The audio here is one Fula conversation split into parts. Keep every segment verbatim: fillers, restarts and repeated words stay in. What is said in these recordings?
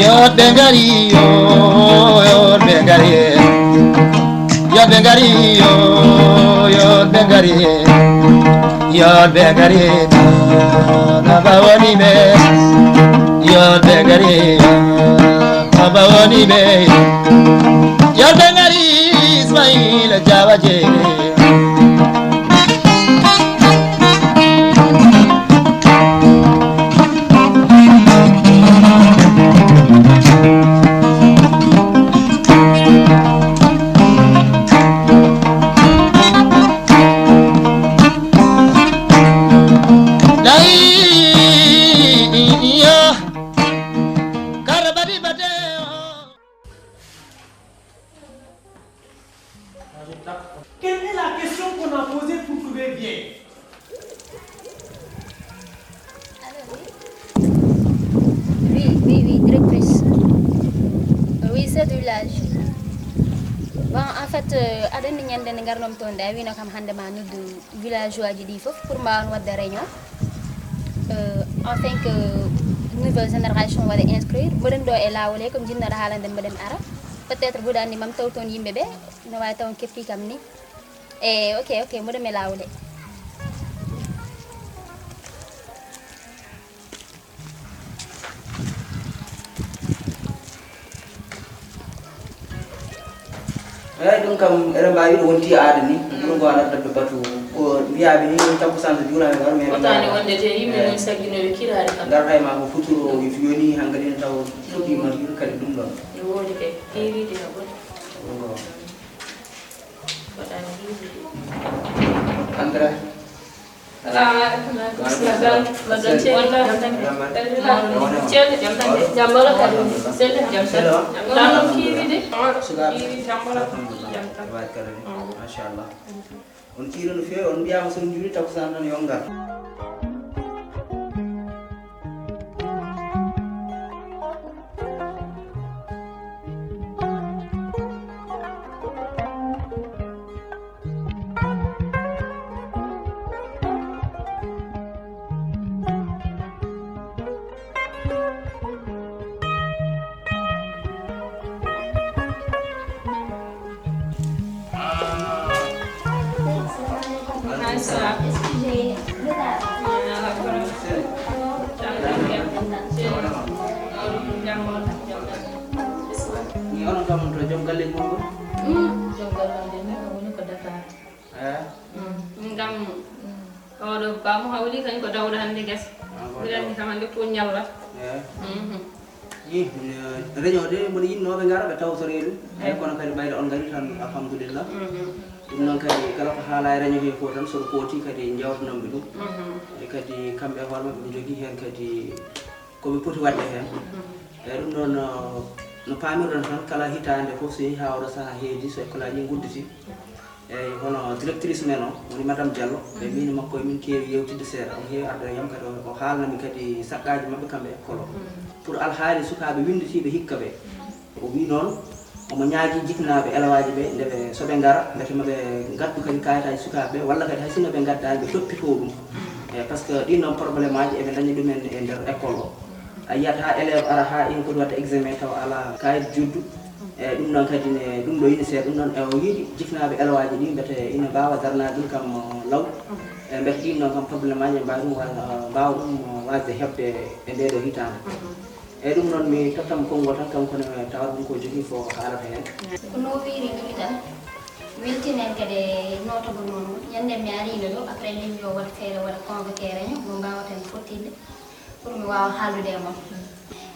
Yodɓe ngari yo, yodɓe ngari. Yodɓe ngari yo, yodɓe ngari. Yodɓe ngari, baba woni ɓe. Yodɓe ngari, baba woni ɓe. Yodɓe ngari, Ismaila Jawa je. Quelle est la question qu'on a posée pour trouver bien? Alors, oui. Oui, oui, oui, directrice. Oui, c'est du village. Bon, en fait, euh, aɗa anndi ñande nde ngarnomi toon nde, a wino kam hannde ma noddu villageois ji ɗi fof pour ma on wadde réunion. Euh, enfin que nouvelle génération waɗa inscrire. Mboɗen ɗo e laawol he, comme jinnoɗo haalande mboɗen ara. Peut-être mboɗo anndi mam taw toon yimɓe ɓe, no waawi taw on keppi kam ni. E, ok, ok, mboɗo mi laawol he. Eyi, ɗum kam eɗen mbaawi wiide wonti aada ni. Ɗum ko aɗa adda batu ko mbiyaɓe ni, takkusaan so juulaama ngar mais Fotaani wonde te yimɓe mum sagginooɓe kiraari kam. Ngarata e ma ko futuro yoni hankadi ne taw fuɗɗiima juul kadi ɗum ɗon. Ne woodi kay hiiriide no ɓuri. Fotaani hiiriide. Andra. Salamu alaikum. Mbaɗɗon ceerno. Ceerno jam tan. Jam wala kadi. Ceerno jam tan. Wala kiiri de. Kiiri jam wala. Jam tan. Machallah. On kiiri no feewi, on mbiyama so on juuli takkusaan tan yo on ngar. Ni onon kam to joom galleji mon goni? Joom galleji men woni ko Dakar. Eeh. Min kam oɗo baamu hawli kañ ko dawɗo hannde gese. Mbiɗa anndi kam hannde ko ñalla. Eeh. Ih, réunion de mboɗo yinnooɓe ngara ɓe tawtoree ɗum. Eyi kono kadi ɓayde on ngarii tan alhamdulillah. Ɗum noon kadi kala ko haalaa e réunion hee fof tan soɗo kooti kadi njawtanamɓe ɗum. E kadi kamɓe e hoore maɓɓe ɓe njogii heen kadi ko ɓe poti waɗde heen. Eyi ɗum noon no paamirɗon tan kala hitaande fof so yehii haa oɗo sahaa heedi so école aji ɗi ngudditi. Eyi hono directrice men o woni madame Diallo ɓe min e makko emin keewi yewtidde seeɗa omo heewi arde e yam kadi o haalnami kadi saqqaaji maɓɓe kamɓe école o pour alhaali sukaaɓe winnditiiɓe hikka ɓe o wii noon omo ñaagii jiknaaɓe elewaaji ɓe nde ɓe so ɓe ngara mbete maɓe ngaddu kadi kaayitaaji sukaaɓe ɓe walla kadi hay sinno ɓe ngaddaani ɓe toppitoo ɗum eyi par ce que ɗin noon probléme aji eɓe ndaña ɗumen e nder école o a yiyat haa élève ara haa ina foti waɗde examen tawa alaa kaayit juddu Eyi ɗum noon kadi ne ɗum ɗo ine seeɗa ɗum noon ewo yiɗi jiknaaɓe elowaaji ɗi mbete ina mbaawa darnaade ɗum kam law e mbete ɗiin noon kam probléme aji ɓe mbaawa ɗum mbaawa ɗum waasde heɓde e ndee ɗoo hitaande eyi ɗum noon mi tottam konngol tan kanko ne tawata ɗum ko jogii ko haalata heen. Ko no wiiri ɗum tan weltinen kadi e nootagol mon ngol ñande mi ariino ɗo après min yo waɗ feere waɗa convoqué réunion mo mbaawaten fottinde. Pour mi waawa haaldude e mon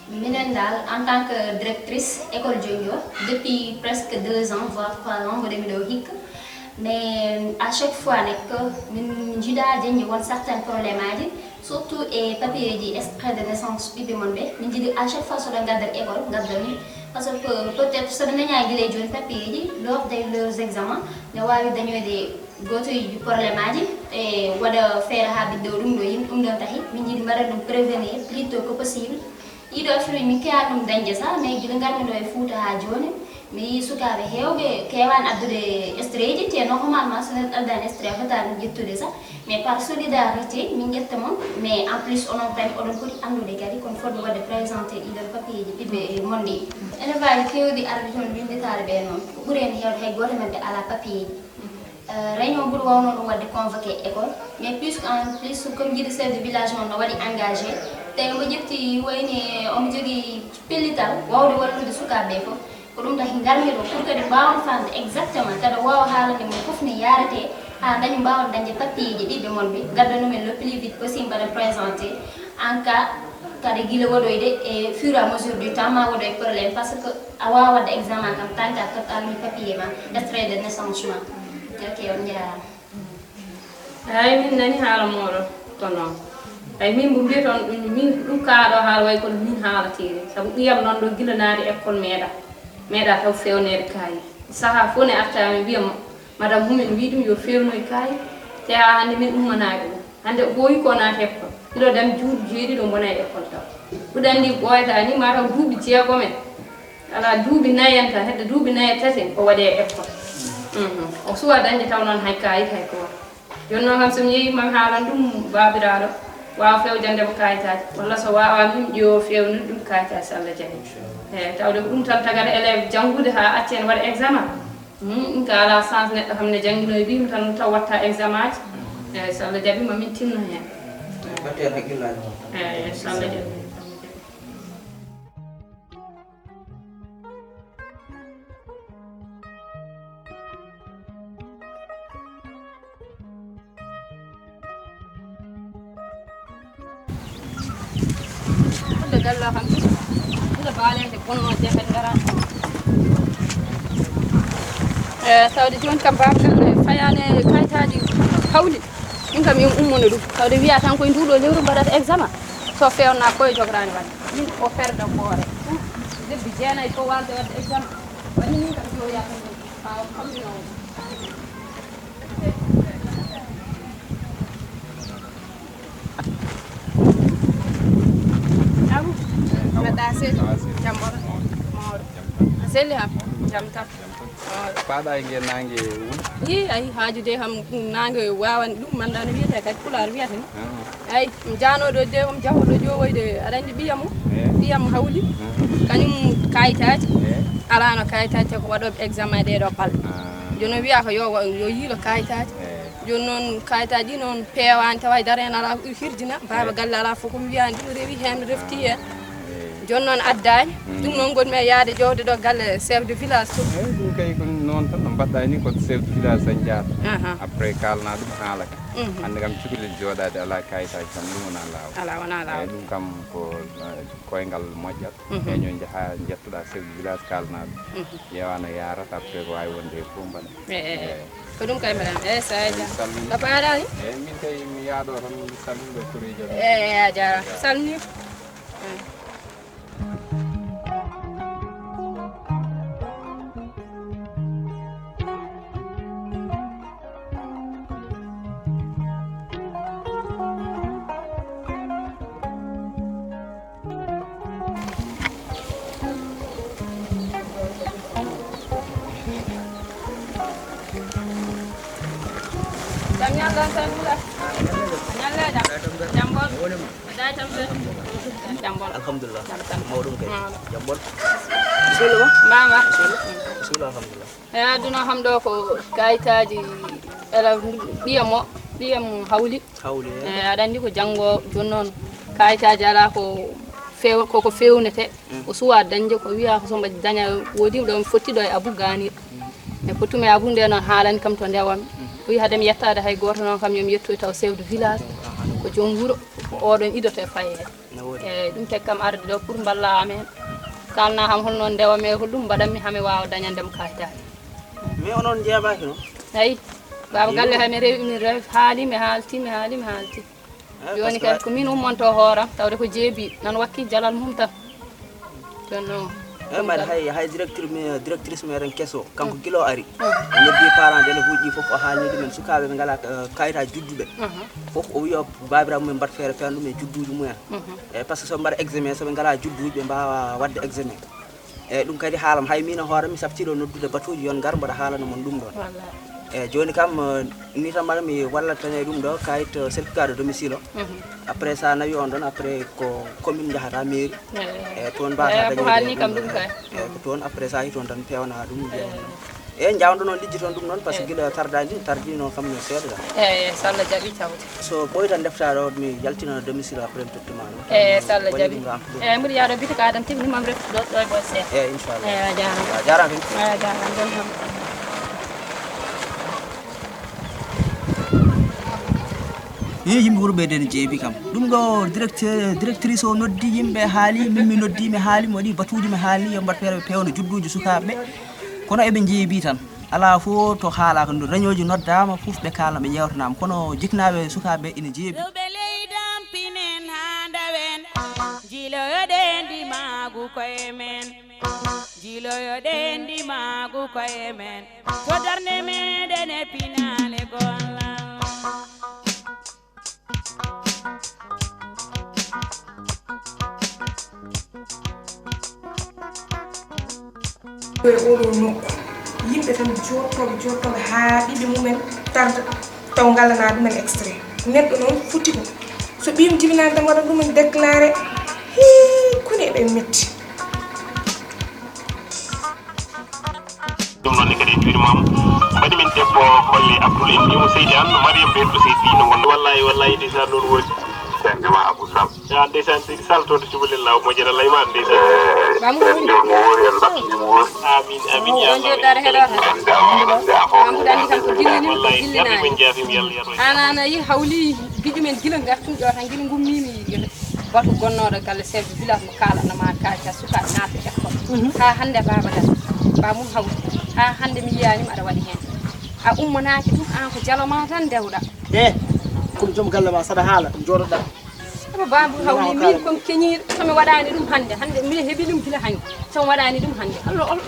minen dal en tant que directrice école joñjo depuis presque deux ans voire trois ans mboɗomi ɗo hikka mais à chaque fois nekk min jiɗa jeñi won certaine problème aji surtout e papier ji extrait de naissance ɓiɓɓe mon ɓe min jiɗi à chaque fois soɗo gaddar école gaddar min par ce que peut être soɗo daña guila e joni papier ji lors de leurs examens ne wawi dañoyde Gooto e problème aji e waɗa feere haa ɓiɗɗo o ɗum ɗo yim ɗum ɗon tahi min jiɗi mbaɗa ɗum prévenir plus tôt que possible Ɗiɗo affaire uji min keewaani ɗum dañde sah, mais gila ngarmi ɗo e Fuuta haa jooni, mi yii sukaaɓe heewɓe keewaani addude extrait ji, te normalement so neɗɗo addaani extrait a fotaani ɗum ƴettude sah. Mais par solidarité, min ƴetta mon, mais en plus onon kadi oɗon poti anndude kadi kono fotde waɗde présenté ɗiɗon papier ji ɓiɓɓe mon ɗi. Élève aji keewɗi arde toon winnditaade ɓe noon, ko ɓuri heen heewde hay gooto e maɓɓe alaa papier ji. Euh, réunion ɓuri waawno ɗum waɗde convoqué école, mais plus en plus comme jiiɗo chef de village noon no waɗi engagé, tawi mo ƴetti wayni omo jogii pellital waawde wallude sukaaɓe ɓe fof. Ko ɗum taki ngarmi ɗo pour kadi mbaawon faamde exactement, kadi o waawa haalande mon fof ne yaarete haa dañi mbaawon dañde papier ji ɓiɓɓe mon ɓe, ngaddanoo min le plus vite possible mbaɗa présenté. En cas kadi gila waɗoyde e fur et à mesure du temps ma waɗoy problème, parce que a waawa waɗde examen kam tant que a tottaani papier ma, extrait de naissance ma. Ok, on njaaraama. Eey, min nanii haala mooɗon, kono eey, min mbo mbiyton ɗum, min ɗum kaaɗo haala wayi kono min haalatee ɗum, sabu ɓiyam noon ɗo gila naati école meeɗaa, meeɗaa taw feewneede kaayi. Sahaa fof ne arta mi mbiya madame mum en wii ɗum yo feewnoy kaayi, te haa hannde min ummanaaki ɗum. Hannde o ɓooyi ko naati école, hino dami duuɓi jeeɗiɗo o mbona e école taw. Mboɗo anndi ɓooyata ni mataw duuɓi jeegom en, alaa duuɓi nayi en tan, hedde duuɓi nayi e tati en o waɗi e école. O suwa dañde taw noon hay kayit hay gooto. Jooni noon kam so mi yehii mami haalan ɗum baabiraaɗo waawa fewjande mo kayitaaji, walla so waawaa min ƴeewo fewnude ɗum kayitaaji so Allah jaɓi. Eeyi, tawde ko ɗum tan tagata élève janngude haa acca ene waɗa examen. Ɗum ka alaa chance neɗɗo kam ne jannginoyi ɓiyum tan taw watta examen aji. Eeyi, so Allah jaɓi ma min tinno heen. Batte heen hakkillaaji mon tan. Eeyi, so Allah jaɓi. Hande gallo kam ila baalede bonno jefen gara. E tawde joni kam baaba galle fayani e kayitaji hawli. Min kam min ummono ɗum tawde wiya tan koye nduɗo lewru mbaɗata examen. So fewna koye jograni wadde min o perda hoore. Lebbi jeenayi ko walde wadde examen. Wani min kam joya tan. Mbaɗɗa seli jamboro mawɗo a selli ham jam tan. Paɗa e nge nangue woni. I ayi haaju de ham nangue wawan ɗum manda no wiyete kadi pular wiyata ni. Ayi mi janoɗo de om jahoɗo jowoyde aɗa andi ɓiyam o ɓiyam hawli kañum kayitaji alano kayitaji te ko waɗoɓe examen ɗeɗo balɗe. Jooni o wiya ko yo yo yiilo kayitaji. Jooni noon kayitaaji ɗi noon peewaani tawa hay dara heen alaa hirjina baaba galle alaa fof ko mi wiyani ɗum rewi heen refti heen. Jooni noon addaani ɗum noon ngonmi e yahde ƴoowde ɗo galle chef de village to. Eeyi ɗum kay ko noon tan no mbaɗɗaa ni ko chef de village tan njaata. Après kaalana ɗum haala ka hannde kam cukalel jooɗaade alaa kayitaaji kam ɗum wona laawol. Alaa wona laawol. Eeyi ɗum kam ko koyngal moƴƴat. Eeyi ñoo njaha njettoɗaa chef de village kaalana ɗum ƴeewa no yaarata après ko waawi wonde heen fof mbaɗa. Eeyi. Ko ɗum kay mbaɗan eyi so a jaa a paaraani. Eyi min kay mi yaado tan mi salmini ɗo koreeji am. Eyi a jaaraama salmini. Jam ñalla tan Seydi Mula. A ñalla jam. Jam bol. Day tan Seydi. Jam bol. Alhamdulillah. Mawɗum kay. Jam bol. Bisimilla ma. Mbaa mbaa. Bisimilla alhamdulillah. E aduna kam ɗo ko kayitaaji ela ɓiyam o ɓiyam hawli. Hawli e. E aɗa anndi ko janngo jooni noon kayitaaji alaa ko few koko fewnete. O suwa dañde ko wiya ko somba daña woodi ɗo mi fotti ɗo e Abou Ganir. E fottumi e Abou nde noon haalani kam to ndewami. O wi haade mi yettaade hay gooto noon kam yomi yettoy taw chef de village ko joom wuro ko oɗon idoto e faye he. Eyyi ɗum teg kam arde ɗo pour mballa amen. Kalna ham holno ndewami e holɗum mbaɗanmi hami wawa dañande mo kayitaji. Mais onon jeeɓaki noon? Ayi baba galle hay mi rewi mi rewi haali mi haalti mi haali mi haalti. Joni kay ko min ummonto hooram tawde ko jeebi nan wakki jalal mum tan. Jonno. Eyi, mbaɗa hay, hay directeur me, directrice meɗen keso, kanko gila o ari. O noddi parent d'élève uji ɗi fof, o haalni ɗumen sukaaɓe ɓe ngalaa, eh, kayitaaji judduɓe. Fof o wiya baabiraaɓe mumen mbaɗa feere feere ɗum e judduuji mumen. Eyi, par ce que so ɓe mbaɗa examen, so ɓe ngalaa judduuji, ɓe mbaawaa waɗde examen. Eyi, ɗum kadi haalam, hay min e hoore mi saftiiɗo noddude batuuji, yon ngar mbaɗa haalana mon ɗum ɗon. Eyi, jooni kam, eh, ni tan mbaɗa mi wallata tan e ɗum ɗo, kayit, eh, certificat de domicile o. Après, so a nawi on ɗon, après ko commune njahata, mairie. Eyi, toon mbasa dañde ɗum ɗon. Eyi, ko toon, après, so a yi toon tan, peewna ɗum, mbiya on ɗon. Eyi, njawdo noon, lijji toon ɗum noon, par ce que gila tardaani, tardino kam no seeɗa tan. Eyi, so Allah jaɓi, tawde. So ɓooyi tan, ndeftaa ɗo, mi yaltina domicile, après mi tottuma ɗum. Eyi, so Allah jaɓi. Eyi, mbiɗa yaha ɗo, boutique Adam Tech, ni mam reftu ɗo, ɗo e boy seeɗa. Eyi, inchallah. Eyi, a jaaraama. A jaaraama. Eyi, a jaaraama. Ɗon kam. Eyi, yimɓe wuro ɓe de ne jeebi kam. Ɗum ɗo directeur, directrice o noddi yimɓe, haali, min mi noddi, mi haali, mi waɗi batuuji, mi haali, yo mbaɗ feere ɓe peewna judduuji sukaaɓe ɓe. Kono eɓe jeebi tan. Alaa fof to haalaaka, ndu réunion ji noddaama, fof ɓe kaalna, ɓe njeewtanaama. Kono jiknaaɓe sukaaɓe ɓe ina jeebi. Rewɓe leydi am, pinen haa ndawen, jiiloyoɗen ndimaagu koye men. Jiiloyoɗen ndimaagu koye men, to darnde meɗen e pinaale gollal. E oɗo nokku, yimɓe tan jooɗtooɓe, jooɗtooɓe haa ɓiɓɓe mumen tarda, taw ngalana ɗumen extrait. Neɗɗo noon foti ko, so ɓiyum jibinaani tan waɗa ɗumen déclaré. Hii, koni eɓe metti. Ɗum noon ne kadi e juuɗe maam. Mbaɗi min debbo Kolle Abdoul, en mbiyii mo Seydi Anne, Mariam Belɗo Seydi no ngonno. Wallahi, wallahi, ndeysaan, noon woni. Jaŋde ma Abou Sall. Ya, ndeysaan, Seydi Sall, toon to Cubalel, law moƴƴere, Allah e ma, ndeysaan. Mamoudou Woni. Joom o wori, Allah ɗaɓɓini mo wori. Amin, amin, ya Allah. Mamoudou andi kam ko gillini, ko gillinaani. Wallahi, ko jaabi ko, jaabi ko, Allah yaro. An, an a yi hawli giƴu men gila ngartun ɗo tan, gila ngummimi. Batu gonnooɗo galle chef de village mo kaalanno ma kaake sukaaɓe naata école. Haa hannde baaba ngal, ba mum hawti. Haa hannde mi yiyaani ma aɗa waɗi heen. A ummanaaki ɗum, aan ko jalo ma tan ndewɗa. E, kono joom galle ma saɗa haala, jooɗoɗa. Aba baaba hawli min kom keñiiɗo, so mi waɗaani ɗum hannde, hannde mi heɓi ɗum gila hannde. So mi waɗaani ɗum hannde, Allah ol,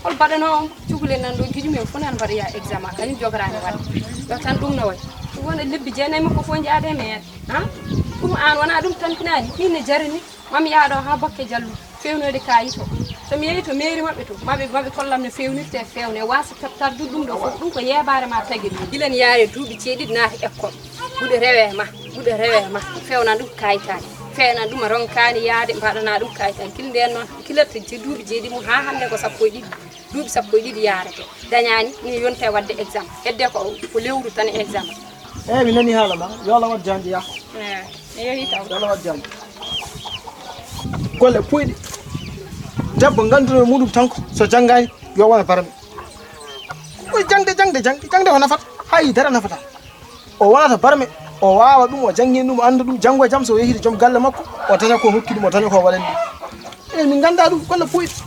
ol baɗanoo on cukalel nan ɗo giƴu men fof nan mbaɗoya examen, kañum jogoraani waɗde. Ɗo tan ɗum no waɗi. Ɗum wona lebbi jeenayi makko fof njaade e meere. Han? Ɗum aan wonaa ɗum tampinaani? Min ne jarani, mami yaha ɗo haa Bakke Jallu, feewnoyde kaayit o. So mi yehii to mairie maɓɓe to, maɓe, maɓe kollam no feewnirtee feewne, waasa tar-, tardude ɗum ɗo fof. Ɗum ko yeebaare ma tagi ɗum. Gila ne yaare duuɓi jeeɗiɗi naata école. Ɓuɗe rewe ma, ɓuɗe rewe ma. Feewna ɗum kaayitaaji. Feewna ɗum a ronkaani yahde, mbaɗana ɗum kaayitaaji. Gila ndeen noon, gila to je-, duuɓi jeeɗiɗi mum haa hannde ko sappo e ɗiɗi. Duuɓi sappo e ɗiɗi yaarete. Dañaani, ni yonta e waɗde examen. Hedde ko, ko lewru tan e examen. Eyi, mi nanii haala ma. Yo Allah waɗ jaŋde, yah. Eyi, mi yehi taw. Yo Allah waɗ jaŋde. Golle puuyɗe. Debbo ngannduɗo e muɗum tan ko so janngaani, yo wona barme. Ko jaŋde, jaŋde, jaŋde, jaŋde ko nafata. Hay dara nafata. O wonata barme, o waawa ɗum, o janngina ɗum, o annda ɗum, janngo e jam so o yehii to joom galle makko, o daña ko hokki ɗum, o daña ko waɗani ɗum. Eyi, min nganndaa ɗum, golle puuyɗe.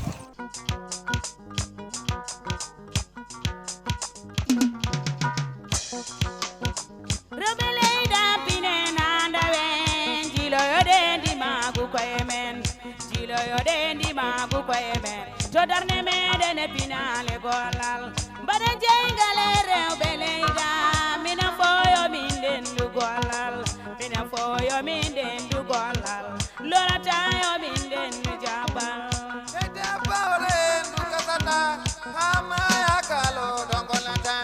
Rewɓe leydi am, pinen haa ndawen, jiiloyoɗen ndimaagu koye men, jiiloyoɗen ndimaagu koye men, to darnde meɗen e pinaale gollal. Mbaɗen jeyngal e rewɓe leydi am, minen fof yo min ndenndu gollal, minen fof yo min ndenndu gollal. Lorata yo min nden mi jaɓa. E debbo rendu kasata, haa maya kalo dongonata,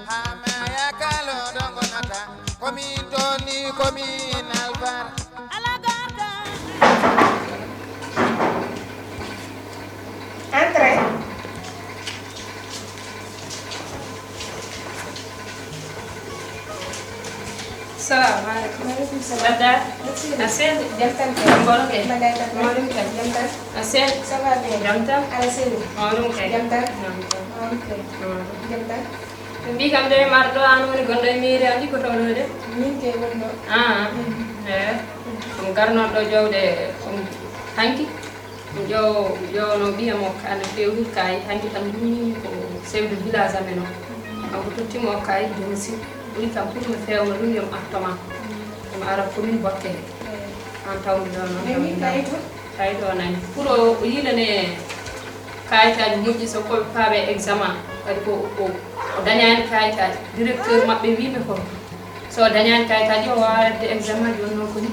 haa maya kalo dongonata. Ko min toni, ko min alfar. Ala garga. Entrez. Salamu aleykum. Maaleykum salam. Mbaɗɗa? Aɗa selli? Jam tan kay. Mboɗo kay. Mbaɗɗa e tampere? Mawɗum kay. Jam tan? Aɗa selli? Ça va bien. Jam tan? Aɗa selli? Mawɗum kay. Jam tan? Mawɗum kay. Mawɗum. Jam tan? Ɓe mbi kam de, maro ɗo an woni gonɗo e mairie, an liggotoo ɗo de? Min kay woni ɗo. Ah. Mm. Eh. Ɗum garnoɗo ɗo jowde, um, hanki? Yo, yo no ɓiya mo ka no feewni kay, hanki tan ɗum ko chef de village amen o. Kanko totti mo kay domicile. Ɓuri kam pour mi feewna ɗum, yo mi artu ma. Yo mi ara commune Bakke. An tawmi ɗo noon. Nani kayit o? Kayit o nani. Pour o, o yiilane Kayitaaji moƴƴi, so ko paaɓe examen, kadi ko, ko o dañaani kayitaaji. Directeur maɓɓe wiimi ko so o dañaani kayitaaji, o waawaa waɗde examen. Jooni noon ko ni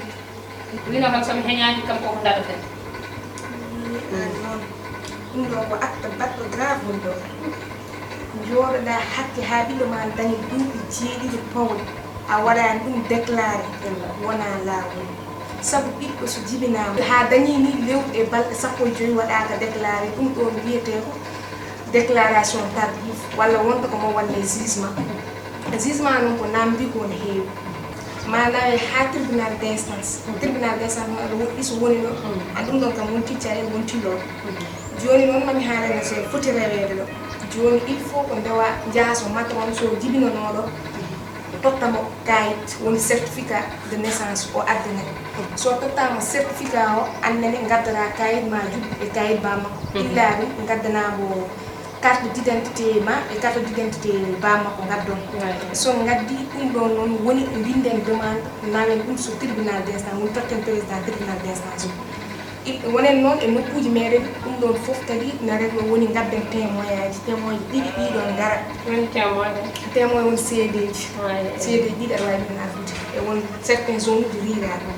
wino kam, so mi heñaaki kam, koko daɗaten. Aan noon, ɗum ɗo ko acte baɗɗo grave woni ɗo. Njooɗoɗaa hakke haa ɓiɗɗo ma dañi duuɓi jeeɗiɗi pawɗi, a waɗaani ɗum déclaré, wonaa laawol. Sabu ɓiɗɗo so jibinaama haa dañii ni lewru e balɗe sappo e joy waɗaaka déclaré, ɗum ɗoon wiyetee ko déclaration tardive, walla wonta ko mo waɗnee jugement. Jugement noon ko naamndii ko no heewi. Ma nawe haa tribunal d' instance. Tribunal d' instance noon aɗa woɗɗi so woni ɗo. An ɗum ɗoon kam wonti caɗeele, wonti lor. Jooni noon mami haalana so foti reweede ɗo. Jooni il faut ko ndewa njaha so matron so jibinanooɗo. Totta mo kayit woni certificat de naissance o addana. So tottaama certificat o, annene ngaddata kayit ma juddu e kayit ba makko. Illa ɗum ngaddana mo carte d' identité ma e carte d' identité ba makko ngaddon. So ngaddi ɗum ɗon noon woni mbinden demande nawen ɗum so tribunal d' instance woni totten président tribunal d' instance o. Wonen noon e nokkuuji meɗen ɗum ɗon fof kadi na reglo woni ngadden témoin aji, témoin ji ɗiɗi ɗiɗon ngara. Woni témoin de? Témoin woni seedeji. Seedeji ɗiɗi aɗa wawi ɗum ardude e won certains zone uji rurale.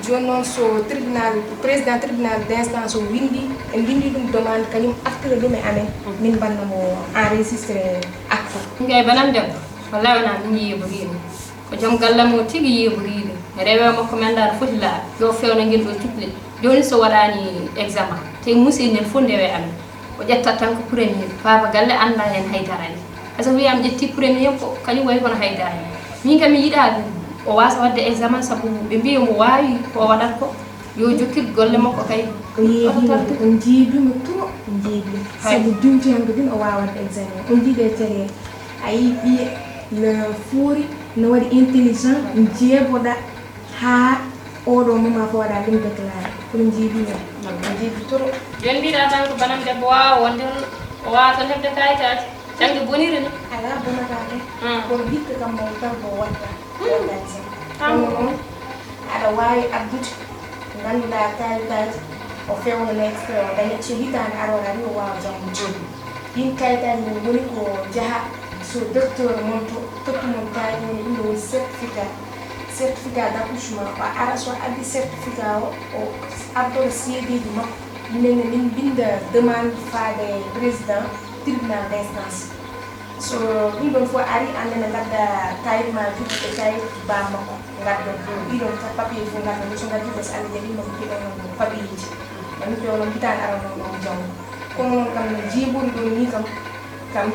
Jooni noon so tribunal, président tribunal d' instance o windi, en mbindi ɗum demande kañum artira ɗum e amen, min mbanna mo enregistré acte. Min kay banam debbo, wallahi wona min yeeɓoriino. Ko joom galle mo tigi yeeɓoriino. Rewe makko mi anndaa no foti laaɓi. Yo fewna ngel ɗo juɓɓule. Jooni so waɗaani examen, te musiyel ngel fof ndewe amen. O ƴettat tan ko premier, baaba galle anndaa heen hay dara ni. Hay so wiyaama ƴetti premier ko kañum wayi kono hay dara ni. Min kam mi yiɗaa o waasa waɗde examen sabu ɓe mbiyi omo waawi ko o waɗata ko yo jokkir golle makko kay. O yeebiima, on jeebiima trop, on jeebiima. Sabu diwti hannde din o waawa waɗde examen. On jiiɗe caɗeele. A yii ɓiye no fuuri, no waɗi intelligent, jeeboɗa. Haa oɗo moma fof waɗa ɗum déclaré, kono jeebi men. Jeebi toro. Joni mbiɗa tan ko banam debbo wawa wonde on o wawa tan heɓde kayitaji jangde bonire ni. Ala bonata de. Kono hikka kam mo tarbo watta. Kono noon aɗa wawi addude ganduɗa kayitaji o fewnana extrait o daña so hitande arore ari o wawa janngude. Ɗin kayitaji min woni ko jaha so docteur mon to tottu mon kayit woni ɗum ɗo woni certificat. Certificat d' accouchement o ara so addi certificat o o ardoɗo seedeji makko minen ne min mbinda demande faade président tribunal d' instance. So ɗum ɗon fof ari annene ngadda kayit ma juddu e kayit bam makko ngaddon ɗiɗon papier fof ngaddon so ngaddi ɗo so allah jaɓi mami keɗono papier ji mami pewno mbitani arano ɗon janngo. Kono noon kam no jeeɓori ɗon ni kam kam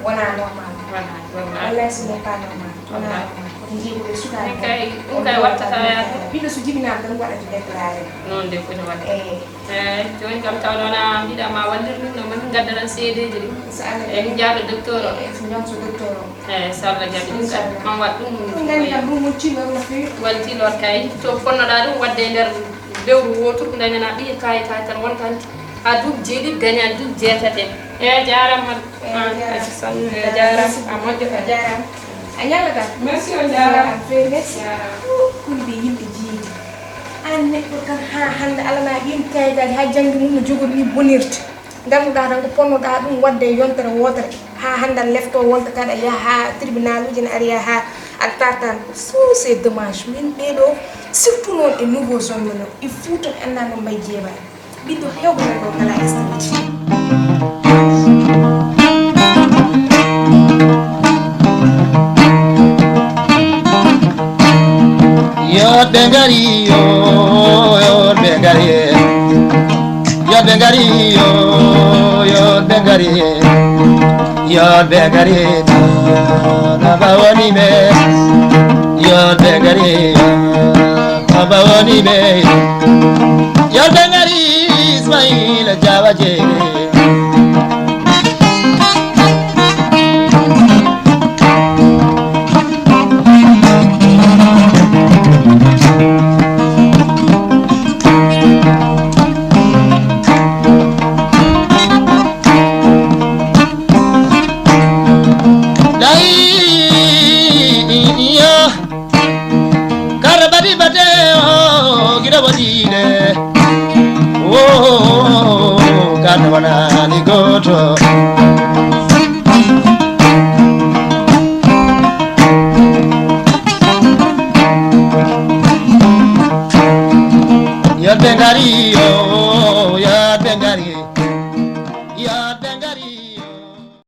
wona normal. Wona normal. Wallahi ce n'est pas normal. Wona normal. Koto jeeɓori e sukaaɓe. Ɗum kay ɗum kay wattata yaade. Ɓiɗɗo so jibinaama tan waɗata déclaré. Noon de foti waɗde. Eyi. Eyi jooni kam tawde wona mbiɗa ma wallir min no min ngaddaran seedeji ɗi. So allah jaɓi. Eyi min jaada docteur o. Eyi so jom so docteur o. Eyi so allah jaɓi ɗum kay. Inchallah. Kam waɗ ɗum. Ɗum gandi kam ɗum won tilor no fewi. Won tilor kay to ponnoɗa ɗum wadde e nder. Lewru wootoru dañanaa ɓiye kayitaaji tan wonta hanti haa duuɓi jeeɗiɗi dañaani duuɓi jeetati en. Eyi jaaraama. Eyi jaaraama a moƴƴo kay. A jaaraama. A ñallata. Merci on jaaraama. Feere merci. Kuli ɓe yimɓe jeeɗi. Aan neɗɗo tan haa hannde alanaa ɓiyum kayitaaji haa janngi mum no jogori ni bonirta. Ngannduɗaa tan ko ponnoɗaa ɗum waɗde e yontere wootere haa hannde aɗa leftoo wonta kadi a yaha haa tribunal uji ne ari haa aɗa tartan ɗum so c'est dommage min ɓeeɗo surtout noon e nouveau zone men o e Fouta mi anndaa no mbay jeebaani ɓiɗɗo hewɓe men ɗo kala estimati. Yodɓe ngari yo, yodɓe ngari. Yodɓe ngari yo, yodɓe ngari. Yodɓe ngari. Baba woni ɓe. Yodɓe ngari. Baba woni ɓe. Yodɓe ngari Ismaila Jawa Jere. Karbadi bate o gida wadile. Oh, karbadi Wonani gooto.